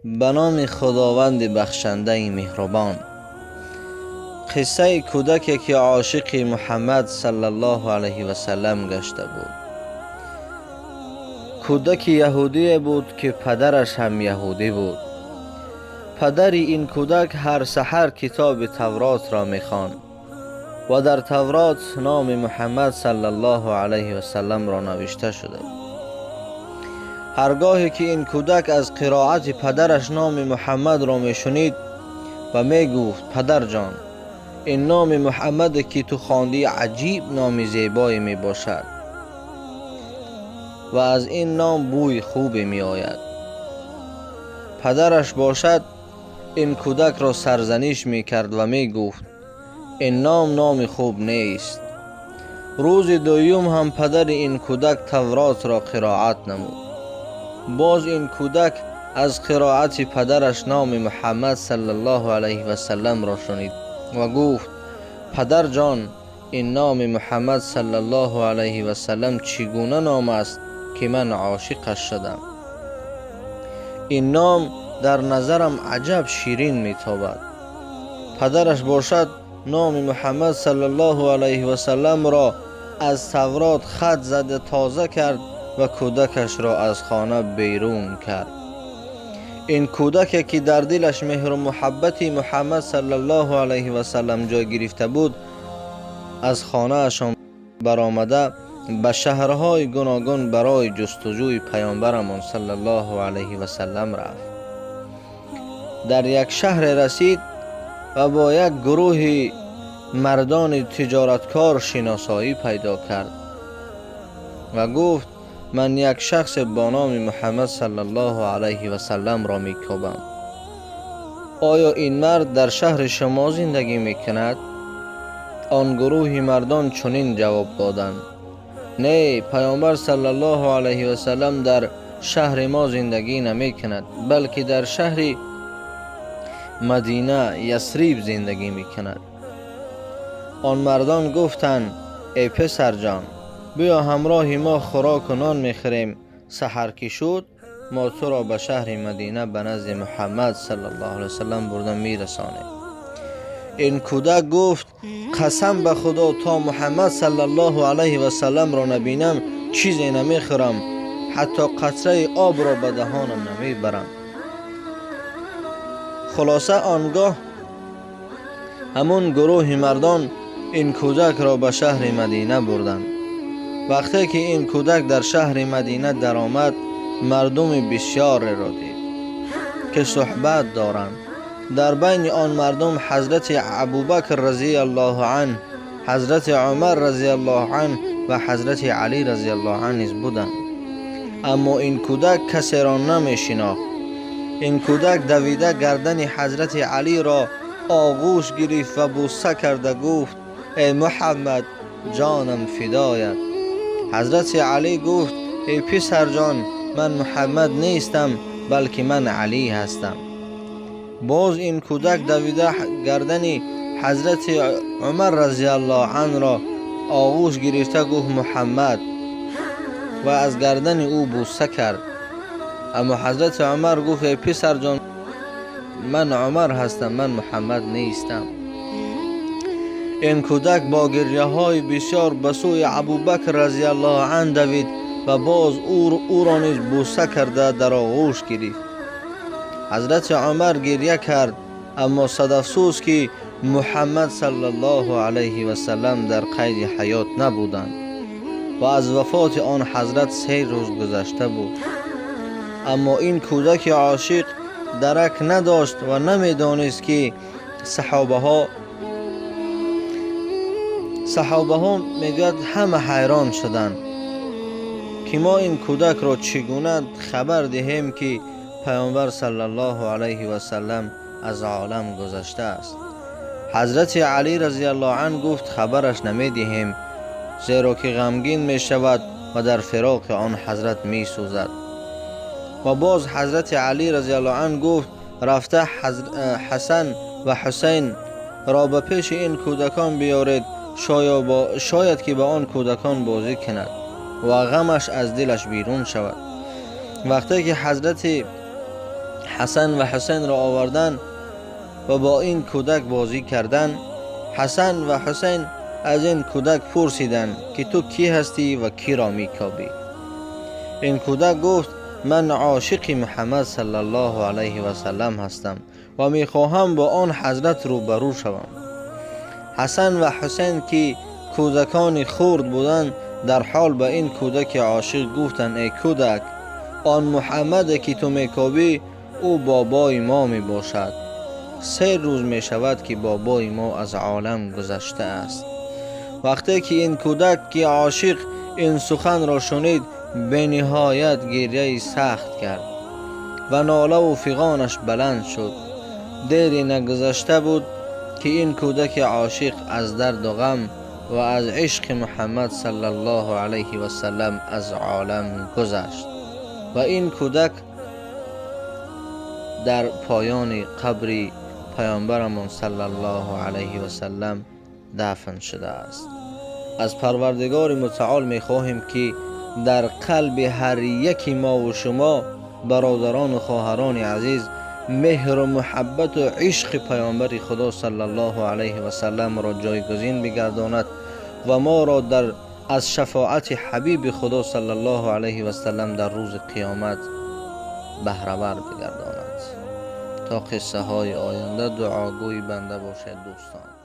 Ба номи Худованди бахшандаи меҳрубон. Қиссаи кӯдаке ки ошиқи Муҳаммад саллаллоҳу алайҳи васаллам гашта буд. Кӯдаки яҳудие буд ки падараш ҳам яҳудӣ буд. Падари ин кӯдак ҳар саҳар китоби Тавротро мехонд ва дар Таврот номи Муҳаммад саллаллоҳу алайҳи васалламро навишта шуда буд. Ҳаргоҳе ки ин кӯдак аз қироати падараш номи Муҳаммадро мешунид ва мегуфт: падарҷон, ин номи Муҳаммаде ки ту хондӣ аҷиб номи зебое мебошад ва аз ин ном бӯи хубе меояд. Падараш бошад ин кӯдакро сарзаниш мекард ва мегуфт: ин ном номи хуб нест. Рӯзи дуюм ҳам падари ин кӯдак Тавротро қироат намуд. Боз ин кӯдак аз қироати падараш номи Муҳаммад саллаллоҳу алайҳи васалламро шунид ва гуфт: падарҷон, ин номи Муҳаммад саллаллоҳу алайҳи васаллам чӣ гуна ном аст ки ман ошиқаш шудам? Ин ном дар назарам аҷаб ширин метобад. Падараш бошад номи Муҳаммад саллаллоҳу алайҳи васалламро аз Таврот хат зада тоза кард ва кӯдакашро аз хона берун кард. Ин кӯдаке ки дар дилаш меҳру муҳаббати Муҳаммад саллаллоҳу алайҳи васаллам ҷой гирифта буд, аз хонаашон баромада ба шаҳрҳои гуногун барои ҷустуҷӯи паёмбарамон саллаллоҳу алайҳи васаллам рафт. Дар як шаҳре расид ва бо як гурӯҳи мардони тиҷораткор шиносоӣ пайдо кард ва гуфт: ман як шахсе бо номи Муҳаммад саллаллоҳу алайҳи васалламро мекобам. Оё ин мард дар шаҳри шумо зиндагӣ мекунад? Он гурӯҳи мардон чунин ҷавоб доданд: не, паёмбар саллаллоҳу алайҳи васаллам дар шаҳри мо зиндагӣ намекунад, балки дар шаҳри Мадина Ясриб зиндагӣ мекунад. Он мардон гуфтанд: эй писарҷон, биё ҳамроҳи мо хӯроку нон мехӯрем. Саҳар ки шуд, мо туро ба шаҳри Мадина ба назди Муҳаммад саллаллоҳу алайҳи васаллам бурда мерасонем. Ин кӯдак гуфт: қасам ба Худо, то Муҳаммад саллаллоҳу алайҳи васалламро набинам, чизе намехӯрам, ҳатто қатраи обро ба даҳонам намебарам. Хулоса, он гоҳ ҳамун гурӯҳи мардон ин кӯдакро ба шаҳри Мадина бурданд. Вақте ки ин кӯдак дар шаҳри Мадина даромад, мардуми бисёреро дид ки суҳбат доранд. Дар байни он мардум ҳазрати Абубакр разияллоҳу анҳ, ҳазрати Умар разияллоҳу анҳ ва ҳазрати Алӣ разияллоҳу анҳ низ буданд. Аммо ин кӯдак касеро намешинохт. Ин кӯдак давида гардани ҳазрати Алиро оғӯш гирифт ва бӯса карда гуфт: эй Муҳаммад, ҷонам фидоят. Ҳазрати Алӣ гуфт: эй писарҷон, ман Муҳаммад нестам, балки ман Алӣ ҳастам. Боз ин кӯдак давида гардани ҳазрати Умар разияллоҳу анҳро оғӯш гирифта гуфт: Муҳаммад, ва аз гардани ӯ бӯса кард. Аммо ҳазрати Умар гуфт: эй писарҷон, ман Умар ҳастам, ман Муҳаммад нестам. Ин кӯдак бо гирьяҳои бисёр ба сӯи Абубакр разияллоҳу анҳ давид ва боз ӯро низ бӯса карда дар оғӯш гирифт. Ҳазрати Умар гирья кард, аммо сад афсӯс ки Муҳаммад саллаллоҳу алайҳи васаллам дар қайди ҳаёт набуданд ва аз вафоти он ҳазрат 3 рӯз гузашта буд. Аммо ин кӯдаки ошиқ дарак надошт ва намедонист ки саҳобаҳо мегӯяд ҳама ҳайрон шуданд ки мо ин кӯдакро чӣ гуна хабар диҳем ки паёмбар саллаллоҳу алайҳи васаллам аз олам гузаштааст. Ҳазрати Алӣ разияллоҳу анҳ гуфт: хабараш намедиҳем, зеро ки ғамгин мешавад ва дар фироқи он ҳазрат месӯзад. Ва боз ҳазрати Алӣ разияллоҳу анҳ гуфт: рафта Ҳасан ва Ҳусайнро ба пеши ин кӯдакон биёред, шояд ки ба он кӯдакон бозӣ кунад ва ғамаш аз дилаш берун шавад. Вақте ки ҳазрати Ҳасан ва Ҳусайнро овардан ва бо ин кӯдак бозӣ кардан, Ҳасан ва Ҳусайн аз ин кӯдак пурсиданд, ки ту кӣ ҳастӣ ва киро мекобӣ? Ин кӯдак гуфт: ман ошиқи Муҳаммад саллаллоҳу алайҳи васаллам ҳастам ва мехоҳам бо он ҳазрат рӯбарӯ шавам. Ҳасан ва Ҳусайн, ки кӯдакони хурд буданд, дар ҳол ба ин кӯдаки ошиқ гуфтанд: эй кӯдак, он Муҳаммаде ки ту мекобӣ, ӯ бобои мо мебошад. 3 рӯз мешавад, ки бобои мо аз олам гузаштааст. Вақте ки ин кӯдак ки ошиқ ин суханро шунид, бениҳоят гиряи сахт кард ва нолаву фиғонаш баланд шуд. Дери нагузашта буд, ки ин кӯдаки ошиқ аз дарду ғам ва аз ишқи Муҳаммад саллаллоҳу алайҳи васаллам аз олам гузашт ва ин кӯдак дар поёни қабри паёмбарамон саллаллоҳу алайҳи васаллам дафн шудааст. Аз Парвардигори Мутаол мехоҳем, ки дар қалби ҳар яки мо ва шумо, бародарон ва хоҳарони азиз, меҳру муҳаббату ишқи паёмбари Худо саллаллоҳу алайҳи васалламро ҷойгузин бигардонад ва моро аз шафоати ҳабиби Худо саллаллоҳу алайҳи васаллам дар рӯзи қиёмат баҳравар бигардонад. То қиссаҳои оянда дуогӯи банда бошед, дӯстон.